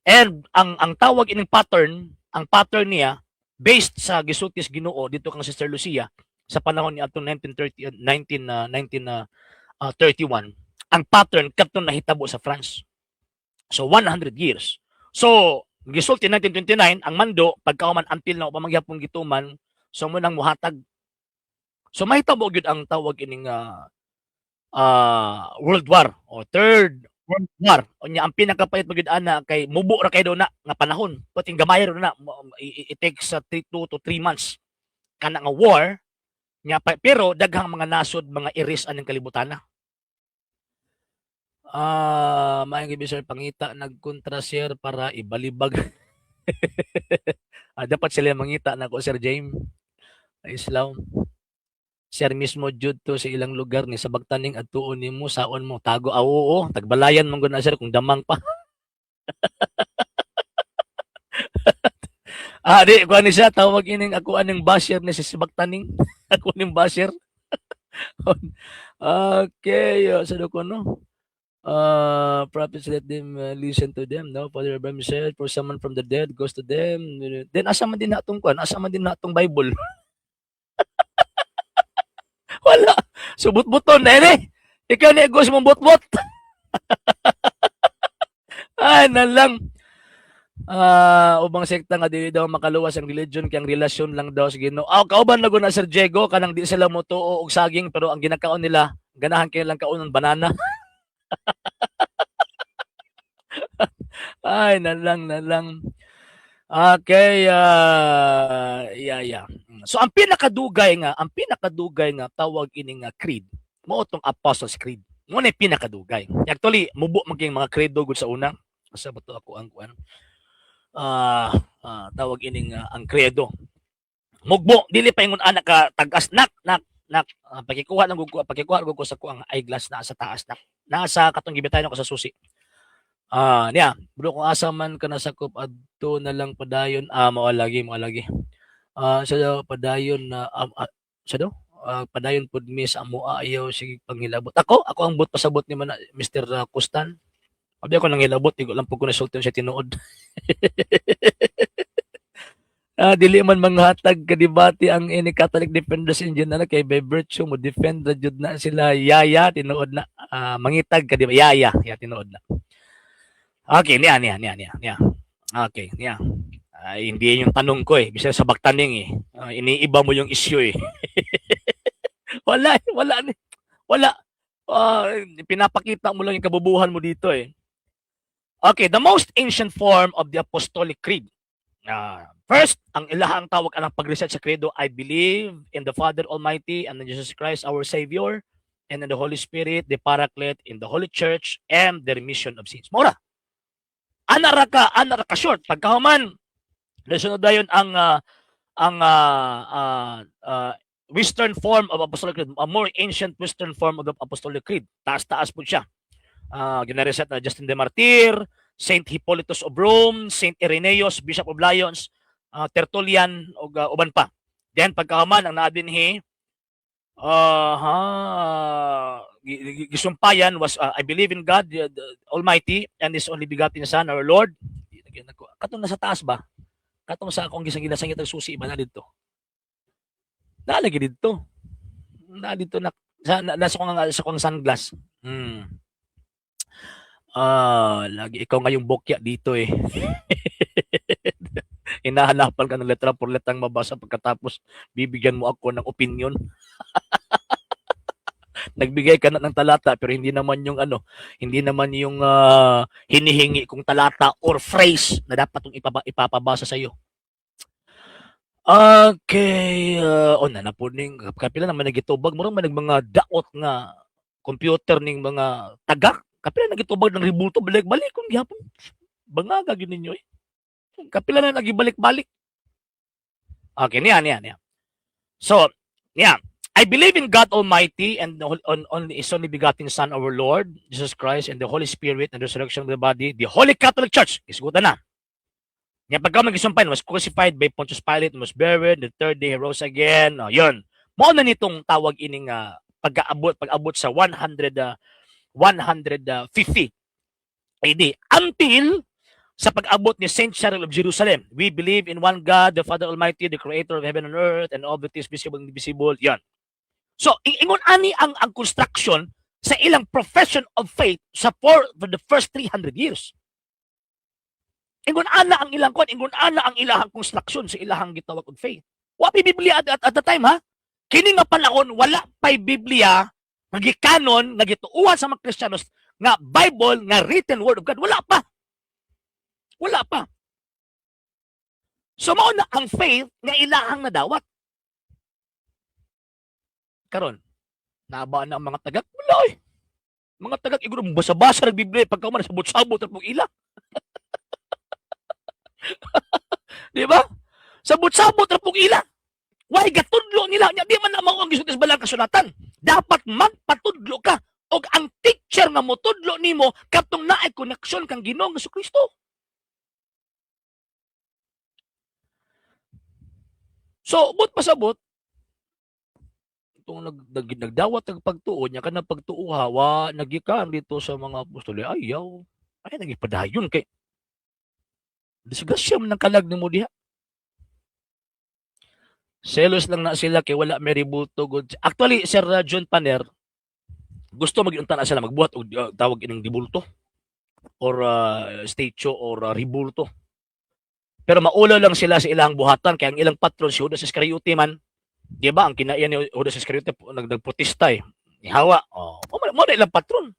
And ang tawag ining pattern, ang pattern niya based sa gisulti sa Ginoo dito kang Sister Lucia sa panahon ni atong 1930 19 1931, ang pattern kadtong nahitabo sa France. So 100 years. So gisulti 1929 ang mando pagkahuman until na pa magyapon gituman, so mo nang muhatag. So mahitabo gyud ang tawag ining World War o Third World War. Unya ang pinakapait magyud ana kay mubo ra kay do na nga panahon. Pating gamay ra na, it takes 2 to 3 months kana nga war nya pa, pero daghang mga nasod mga iris aning kalibutan na. Maayong gabi, sir, pangita nagkontra, sir, para ibalibag. Dapat sila mangita nako, Sir James. Islam. Sir, mismo jud to sa ilang lugar ni sa bagtaning adtuon nimo saon mo tago. Ah, oo, tagbalayan man gud na, sir, kung damang pa. Di kuan ni siya tawag ining ako aning basher ni si Sibagtaning. Ako ning basher. Okay, sa ko no. Prophets, let them listen to them, no? Father Abraham said, "For someone from the dead goes to them." Then asa man din natong kuan? Asa man din natong Bible? Wala. So butbuton na ini. Ikaw ni gusto mong butbut. Ay, na lang. Ubang sekta nga dili daw makaluwas ang religion kay ang relasyon lang daw sa Ginoo. Aw, kauban na gud na, Sir Diego, kanang di sila motuo og saging pero ang ginakaon nila ganahan kay lang kaon ng banana. Ay, na lang, na lang. Okay, yeah. So ang pinakadugay nga tawag ini nga creed, mao tong Apostles' Creed. Mo na pinakadugay. Actually, mubo maging mga credo gud sa una. Asa ba to ako ang kuan? Tawag ining ang credo. Mugbo, dili pa ingon anak ka tagas nak nak nak. Pakikuha ng ko sa kuang eyeglass na sa taas nak. Nasa katong gibitayon ko sa susi. Niya, bro, kung asa man ka nasakop adto na lang padayon. Mao lagi, mao lagi. Sa daw padayon na sa daw padayon pud mi sa amoa, ayaw sige panghilabot. Ako ang but pasabot ni man Mr. Kustan. Abi ako nang hilabot, di ko lang pud ko nasulti sa tinuod. Dili man manghatag kadebate ang ini Catholic Defenders in general kay by virtue mo defend ra jud na sila, yaya, tinuod na. Mangitag ka di ba, yaya, ya, tinuod na. Okay, niya niya niya niya niya. Okay, niya. Ay, hindi yun yung tanong ko eh. Bisa sa baktaning eh. Iniiba mo yung issue eh. Wala eh, wala ni. Wala. Pinapakita mo lang yung kabubuhan mo dito eh. Okay, the most ancient form of the Apostolic Creed. First, ang ilahang tawag anang pag-recite sa credo, "I believe in the Father Almighty and in Jesus Christ our Savior and in the Holy Spirit, the Paraclete, in the Holy Church, and the remission of sins." Mora. Ana ra ka short. Pagkahuman, nasunod dayon ang Western form of Apostolic Creed, a more ancient Western form of the Apostolic Creed. Taas-taas po siya. Ginareset na Justin de Martyr, Saint Hippolytus of Rome, Saint Irenaeus, Bishop of Lyons, Tertullian ug uban pa. Then pagkahuman ang naa dinhi gisumpayan was "I believe in God the Almighty and His only begotten Son, our Lord." Katong nasa taas ba? Katong sa akong gisang ginasangit ang susi ba na dito? Nalagi dito. Na dito na sa kong sunglass. Lagi ikaw ngayong bokya dito eh. Hinahanapan ka ng letra por letrang mabasa pagkatapos bibigyan mo ako ng opinion. Nagbigay ka na ng talata pero hindi naman yung ano, hindi naman yung hinihingi kong talata or phrase na dapat kong ipapabasa sa iyo. Okay, oh na na po ning kapila naman nagitubag, murag man nag mga daot nga computer ning mga tagak. Kapila nagitubag ng rebulto, balik-balik kung gihapon. Bangaga gyud ninyo eh. Kapila na nagibalik-balik. Okay, niya, niya, niya. So, niya, I believe in God Almighty and the on His only begotten Son, our Lord, Jesus Christ, and the Holy Spirit, and the resurrection of the body, the Holy Catholic Church. Isgutan na. Niya pagka magisumpay, was crucified by Pontius Pilate, was buried, the third day he rose again. Oh, yun. Mao na nitong tawag ining pag-abot sa 100, 150 AD until sa pag-abot ni Saint Cyril of Jerusalem. We believe in one God, the Father Almighty, the Creator of heaven and earth, and all that is visible and invisible. Yan. So, ingon ani ang construction sa ilang profession of faith sa for the first 300 years. Ingon ana ang ilang kwan, ingon ana ang ilahang construction sa ilahang gitawag og faith. Wa pay Biblia at the time, ha. Kini nga panahon wala pay Biblia nga gikanon nga gituuhan sa mga Kristiyanos nga Bible nga written word of God, wala pa. Wala pa. So mao na ang faith nga ilahang nadawat. Karon, naba na ang mga tagak? Wala eh. Mga tagak iguro basa-basa ng Biblia pagka man sabot-sabot ang ila. Di ba? Sabot-sabot ra pong ila. Why gatudlo nila nya di man na mao ang gisulti sa balang kasulatan. Dapat magpatudlo ka og ang teacher nga motudlo nimo katong naay koneksyon kang Ginoong Kristo. So, but pasabot, itong nagdawat ng pagtuo niya kanang pagtuo wa nagikan dito sa mga apostol, ayaw. Ay nagipadayon kay disgrasya man ang kalag nimo diha. Selos lang na sila kay wala may rebulto gud. Actually, Sir John Paner, gusto magiunta na sila magbuhat og tawag ining dibulto or statue or rebulto. Pero maulaw lang sila sa ilang buhatan kay ang ilang patron si Judas Iscariote man. Di ba ang kinaiyan ni Judas Iscariote nagprotesta eh. Nihawa. Oh, mo na ilang patron.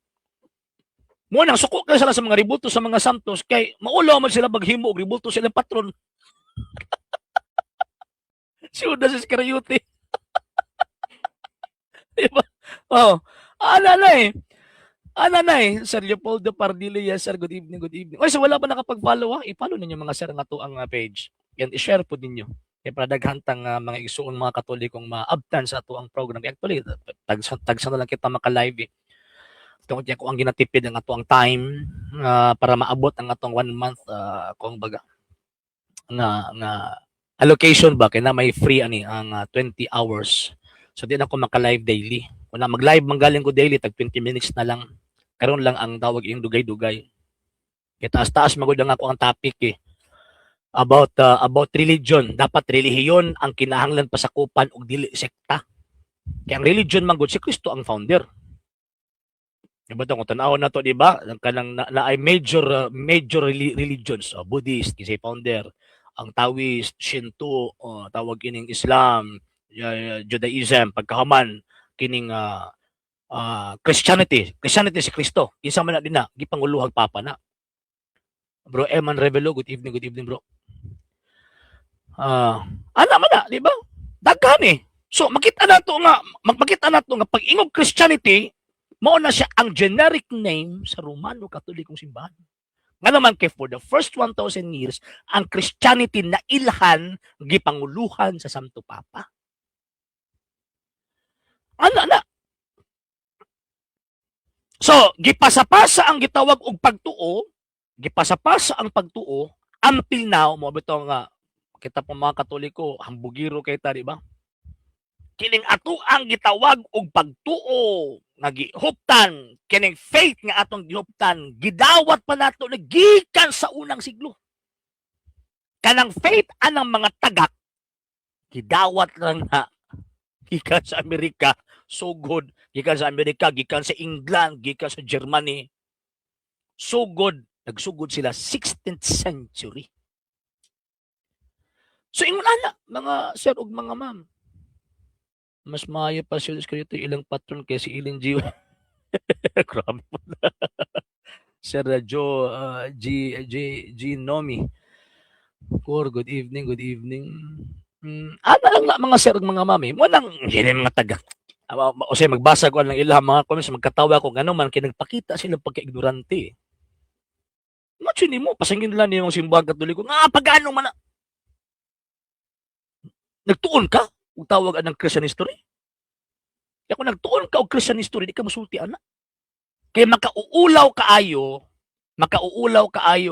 Mo nang suko ka sila sa mga rebulto sa mga santos kay maulaw man sila maghimo og rebulto sa ilang patron. Si Judas Iscariote. Di ba? Oh, ana na eh. Ana na eh. Sir Leopoldo Pardillo, yes sir, good evening, good evening. Oy, so wala pa nakapag-follow ha? I-follow ninyo, mga sir, ang ato ang page. Yan, i-share po ninyo. Kaya para daghantang mga igsuon mga Katolikong maabtan sa ato ang program. Kaya actually, tagsa, tagsa na lang kita maka-live eh. Tungod niya ko ang ginatipid ang ato ang time para maabot ang atong one month kung baga nga allocation ba kay na may free ani ang 20 hours. So di na ako maka-live daily. Kung na mag-live manggaling ko daily, tag 20 minutes na lang. Karon lang ang tawag iyong dugay-dugay. Kay taas-taas magud ang ako ang topic eh. About religion. Dapat relihiyon ang kinahanglan pasakupan og dili sekta. Kay ang religion man gud, si Kristo ang founder. Diba to, kung tan-awon na to, di ba? Ang kanang na ay major religions, oh, Buddhist kasi founder, ang Taoist, Shinto, oh, tawag kining Islam, Judaism, pagkahuman kining Christianity. Christianity si Kristo. Kinsa man na din na gipanguluhag papa na. Bro Eman Revelo, good evening, bro. Ana man na, di ba? Daghan eh. So makita na to nga pag ingog Christianity, mao na siya ang generic name sa Romano Katolikong simbahan. Nga naman kay for the first 1,000 years, ang Christianity na ilhan gipanguluhan sa Santo Papa. Ana na. So, gipasapasa ang gitawag og pagtuo, gipasapasa ang pagtuo until now, mo bitaw nga kita po mga Katoliko, hambugiro kay ta, di ba? Kining ato ang gitawag og pagtuo nga gihuptan, kining faith nga atong gihuptan, gidawat pa nato na gikan sa unang siglo. Kanang faith anang mga tagak, gidawat lang na gikan sa Amerika, sugod, gikan sa Amerika, gikan sa England, gikan sa Germany. Sugod, nagsugod sila 16th century. So ingon ana, mga sir ug mga ma'am. Mas maayo pa si Judas ilang patron kay si Ellen G. Grabe po na. Sir Joe G G G Nomi. Kor, good evening, good evening. Ana lang na mga sir ug mga mami, mo nang hini mga taga. O siya magbasa ko lang ilang mga comments, magkatawa ko ngano man kay nagpakita sila pagka-ignorante. Imagine nimo, pasangin lang nimo ang Simbahang Katoliko nga pagano man na. Nagtuon ka ug tawag anang Christian history? Kaya kung nagtuon ka og Christian history, di ka musulti ana. Kay makauulaw kaayo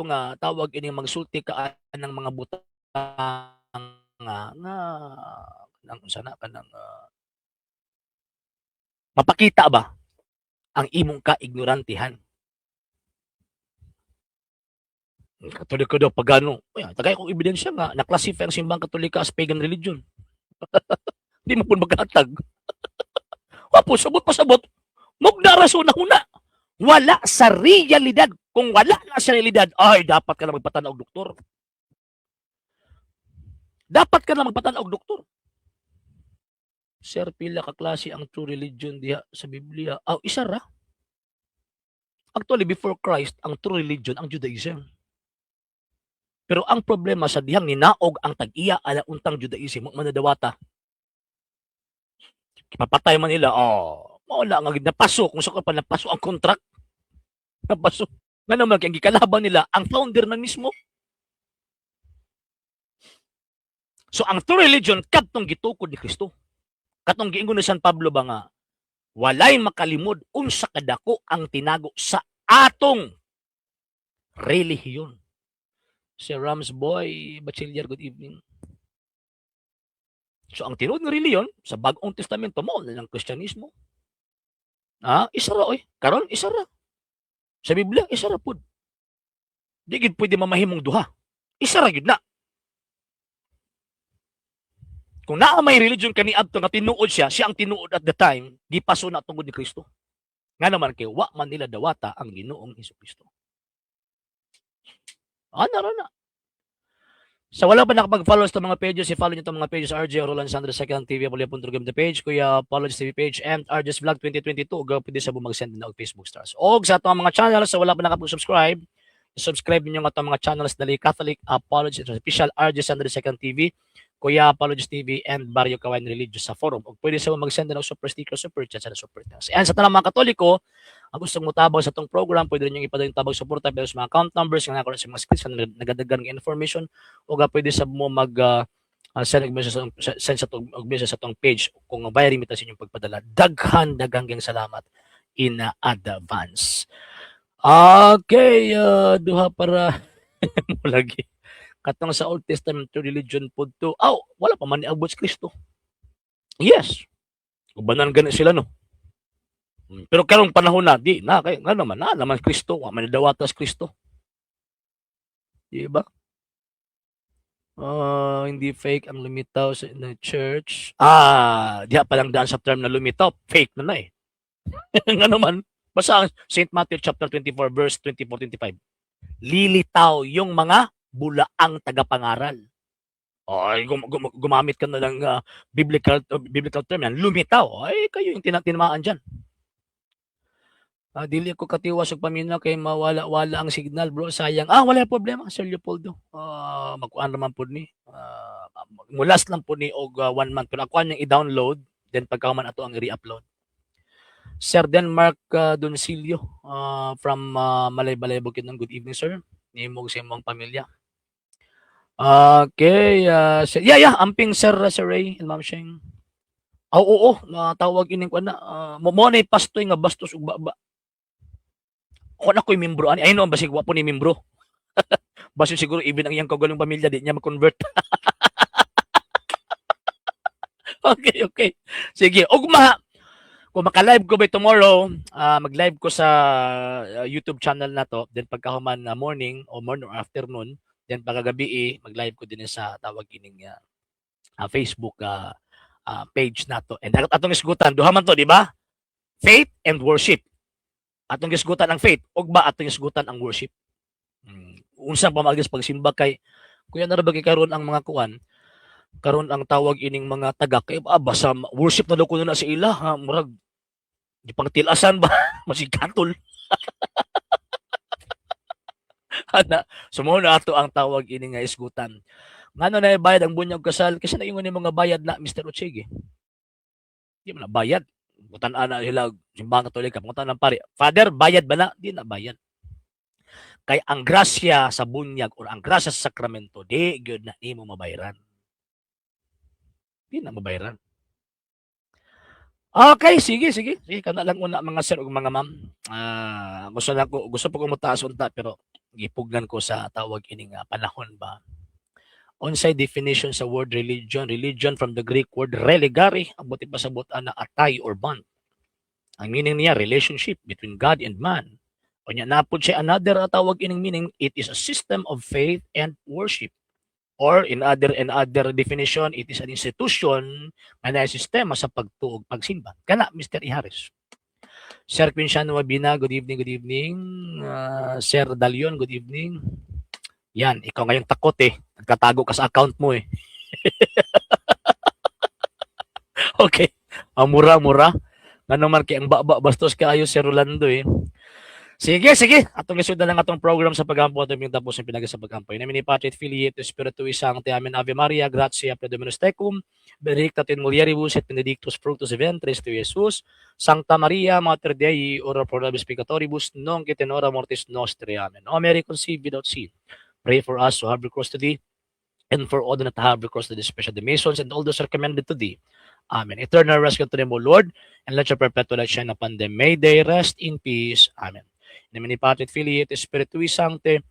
nga tawag ining magsulti ka anang mga butang nga nga nang unsa na kanang mapakita ba ang imong kaignorantihan. Katoliko daw pagano. Uy, tagay kong ebidensya nga na-classify ang Simbahang Katolika as pagan religion. Di mo pud maghatag. Wapo, sabot pasabot. Mugna ra sa una. Wala sa realidad. Kung wala na sa realidad, ay, dapat ka na magpatanaw og doktor. Dapat ka na magpatanaw og doktor. Sir, pila ka klase ang true religion diha sa Biblia? Aw, isa ra. Actually, before Christ, ang true religion ang Judaism. Pero ang problema sa dihang ninaog ang tag-iya ala untang Judaism, mo manadawata. Papatay man nila, oh, mao nga gid napaso kung sa pa napaso ang contract. Napaso. Nga naman kay ang gikalaban nila ang founder na mismo. So ang true religion kadtong gitukod ni Kristo. Katong giingon ni San Pablo ba nga walay makalimod unsa kadako ang tinago sa atong relihiyon. Si Rams Boy Bachiller, good evening. So ang tinuod nga relihiyon sa Bag-ong Testamento mao na lang Kristyanismo. Ah, isa ra oy. Karon isa ra. Sa Biblia isa ra pud. Di gid pwede mamahimong duha. Isa ra gyud na. Kung naa may religion kaniadto nga tinuod siya, siya ang tinuod at the time, gipaso na tungod ni Kristo. Nga naman kay wa man nila dawata ang Ginoong Hesukristo. Ana ra na. Sa wala pa nakapag-follow sa mga pages, i-follow niyo itong mga pages: RJ Roland Sandro Second TV, Apollo.Game the page, Kuya Apologies TV page, and RJ's Vlog 2022, ug pwede sa mag-send na og Facebook stars. Og sa atong mga channels, sa wala pa nakapag-subscribe, subscribe niyo ang atong mga channels dali: Catholic Apologies Official, RJ Sandro Second TV, Kuya Apologies TV, and Barrio Kawayan Religious sa forum. Og pwede sa mag-send na og super sticker, super chat, sa super thanks. And sa tanang mga Katoliko, ang gustong mutabang sa atong program, pwede rin yung ipadala yung tabang suporta pero sa mga account numbers nga nako sa mga screens nga nagadagan ng information o ga pwede sa mo mag send og message send sa tong og message sa atong page kung via remittance inyong pagpadala. Daghan daghang salamat in advance. Okay, duha para mo lagi. Katong sa Old Testament religion pud to. Aw, wala pa man niabot si Kristo. Yes. Ubanan gani sila, no. Pero karong panahon na di na kay nga naman na naman Kristo, wa man dawata si Kristo. Di ba? Ah, hindi fake ang lumitaw sa in the church. Ah, diha pa lang daan sa term na lumitaw, fake na na eh. Nga naman, basta ang St. Matthew chapter 24 verse 24 25. Lilitaw yung mga bulaang tagapangaral. Ay, gumamit ka na ng biblical term yan, lumitaw. Ay, kayo yung tinamaan dyan. Ah, dili ko katiwas og paminaw kay mawala-wala ang signal, bro. Sayang. Ah, wala problema, Sir Leopoldo. Ah, magkuan naman pud ni. Ah, mulas lang pud ni og one month. Pero ako niyang i-download, then pagkahuman ato ang i-re-upload. Sir Denmark Doncilio from Malaybalay, Bukidnon. Good evening, sir. Nimo sa imong pamilya. Okay, yeah, amping Sir, Sir Ray and Ma'am Sheng. Ah, oo, natawag ining kuan na. Mo na pastoy nga bastos ug baba. Ako na ko'y membro ani. Ay no, basig wa po ni membro. Basig siguro even ang iyang kaugalong pamilya di niya ma-convert. Okay. Sige, ugma. Kung maka-live ko by tomorrow, mag-live ko sa YouTube channel na to, then pagkahuman na morning o morning or afternoon, then pagkagabi eh, mag-live ko din sa tawag ining Facebook page nato. And atong isgutan, duha man to, di ba? Faith and worship. Atong isgutan ang faith, ug ba atong isgutan ang worship. Unsa pa maagis pagsimba kay kuya na ra ba kay karon ang mga kuan? Karon ang tawag ining mga taga kay basta worship na daw kuno na sa ila ha, murag di pangtilasan ba masikatol. Ana, so mao na ato ang tawag ini nga isgutan. Ngano na bayad ang bunyag kasal kasi naingon ni mga bayad na Mr. Ochege. Di man na bayad. Butan na sila Simbahan Katolika, pangutan ng pare, "Father, bayad ba na?" Di na bayad. Kay ang grasya sa bunyag or ang grasya sa sakramento, di gyud na nimo mabayran. Di na mabayran. Okay, sige, sige. Sige, kana lang una, mga sir ug mga ma'am. Gusto po ko motaas unta pero gipugnan ko sa tawag ini nga panahon ba. Unsay definition sa word religion? Religion from the Greek word religare, abot ipasabot ana atay or bond. Ang meaning niya, relationship between God and man. Unya napod siya another tawag ining meaning, it is a system of faith and worship. Or in other definition, it is an institution nga naay sistema sa pagtuog pagsimba. Kana, Mr. Ihares. Sir Quinciano Mabina, good evening, good evening. Sir Dalion, good evening. Yan, ikaw ngayong takot eh. Nagkatago ka sa account mo eh. Okay. Ang mura-mura. Ngano man kay ang baba bastos kaayo, Sir Rolando eh. Sige, sige. Atong lisod na lang atong program sa pagampo at yung tapos ng pinag sa pagampo. In nomine Patris et Filii et Spiritui Sancti. Amen. Ave Maria, gratia plena Dominus tecum, benedicta tu in mulieribus et benedictus fructus ventris tui, Jesus. Sancta Maria, Mater Dei, ora pro nobis peccatoribus, nunc et in hora mortis nostre. Amen. O Mary, conceived without sin, pray for us who have recourse to thee, and for all that have recourse to thee, especially the masons and all those recommended to thee. Amen. Eternal rest unto them, O Lord, and let your perpetual light shine upon them. May they rest in peace. Amen. In nomine Patris et Filii et Spiritui Sancti.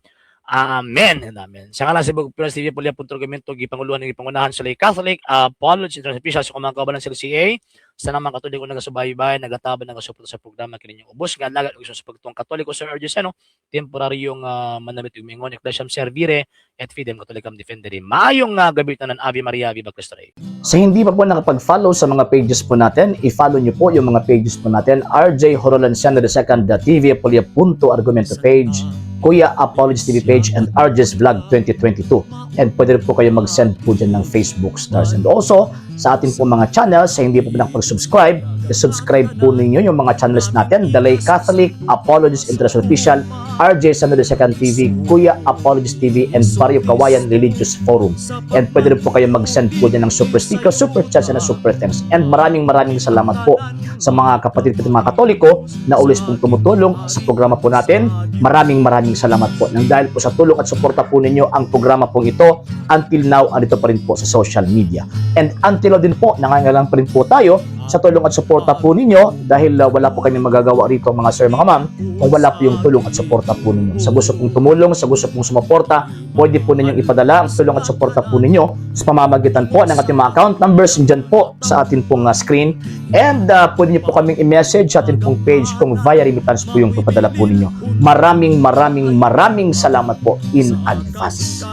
Amen and amen. Sa ngalan sa Bugok Pinas TV, Pulya Punto Argumento, gipanguluhan ng gipangunahan sa Lay Catholic, Apology International sa mga kabalan sa LCA, sa namang Katoliko nagasubaybay, nagataban, nagasuporta sa programa kininyong ubos, nga alagad ug sa pagtuong Katoliko, Sir Arjuseno, temporaryong manamit ug mingon, Ecclesiam Servire, et Fidem Catholicam Defendere. Maayong gabi tanan. Ave Maria, Viva Cristo Rey. Sa hindi pa po nakapag-follow sa mga pages po natin, i-follow nyo po yung mga pages po natin. RJ Horolanciano II TV, Polia Punto Argumento page, Kuya Apologies TV page, and RJ's Vlog 2022. And pwede rin po kayo mag-send po dyan ng Facebook stars. And also, sa atin po mga channels, sa hindi po nakapag-subscribe, i-subscribe po ninyo yung mga channels natin, The Lay Catholic, Apologies International Official, RJ Sano II TV, Kuya Apologies TV, and Barrio Kawayan Religious Forum. And pwede rin po kayo mag-send po dyan ng super sticker, super chats, and super thanks. And maraming maraming salamat po sa mga kapatid ko mga Katoliko na always pong tumutulong sa programa po natin. Maraming maraming salamat po. Nang dahil po sa tulong at suporta po ninyo, ang programa pong ito until now andito pa rin po sa social media. And until now din po, nangangailangan pa rin po tayo sa tulong at suporta po ninyo dahil wala po kami magagawa rito, mga sir, mga ma'am, kung wala po yung tulong at suporta po ninyo. Sa gusto pong tumulong, sa gusto pong sumuporta, pwede po ninyong ipadala ang tulong at suporta po ninyo sa pamamagitan po ng ating mga account numbers dyan po sa atin pong screen. And pwede niyo po kaming i-message sa atin pong page kung via remittance po yung papadala po ninyo. Maraming maraming maraming salamat po in advance.